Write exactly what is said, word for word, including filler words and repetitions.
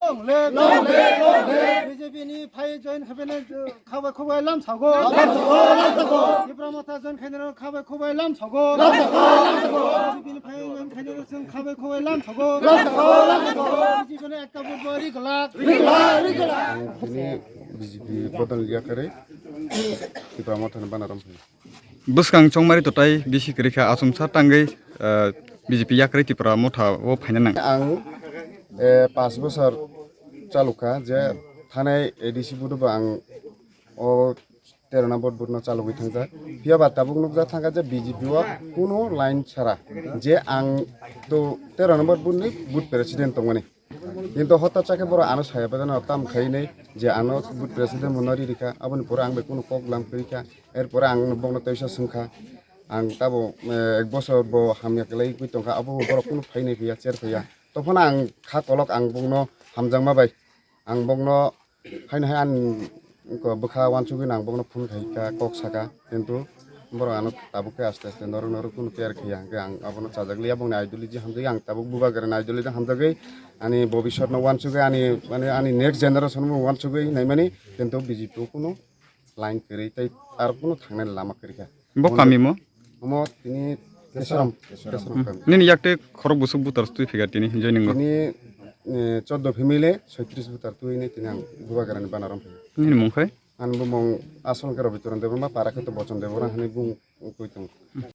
Long live! Long live! Long live! B J P ni phai join khabaina khabai khubai lam sago. Lam sago, lam sago. Tipra Motha join khainai khabai khubai lam sago. Lam sago, lam sago. B J P ni phai join khainai chwng khabai khubai lam sago. Lam sago, lam sago. B J P ni ekta vote bo ri glak. Ri glak, ri glak. Ang tini B J P bodol yakarwi Tipra Motha ni banaram phai. Bwskang chongmari totai bisi kwrwi kha, achomsa tangwi, eh, B J P yakarwi Tipra Motha o phaina nang. Ang, eh, pas bosor chalukha je thanai A D C budo bo ang o tero number booth no chalogwi thangjak. Phiya ba tabuk nukjak thangkha je B J P o kuno line sara je ang to tero number booth ni booth president tongmani. Kintu hota chakhe borok ano saya bedana tam khainai je ano booth president mono ri rikha, aboni pore ang bai kuno kok lam kwrwi kha. Erpore ang bokno teisa swngkha, ang tabo, eh, ek bosor bo hamya kwlai tongkha, abo borok kuno phainai phiya, cher phiya. Tophano ang kha kolok ang bokno hamjakma bai, ang bokno haino hai ani bwkha uansugwi ang bokno phone khai kha, kok saka, kintu borok ano tabuk khe aste aste norok norok kuno care khiya, hwnkhe ang abono chajak liya, bokni ideology hamjagwi ang tabuk bubagrani ideology hamjagwi ani bobiswtno uansugwi ani, mane, ani next generation no uansugwi naimani, kintu B J P o kuno line kwrwi tei aro kuno thangnani lama kwrwi kha. Bo kami mo? Omo tini Kesaram, Kesaram kami. Nini yakte khorok busuk butar twi phiga tini joining o? Tini, eh, chordo family, soitris butar twi ni tini ang bubagrani banaram phiga. Nini mung khai? Ani bumung asol khe Robitoron Debbarma, para khe to Bochon Debbarma hani bung twi tongo.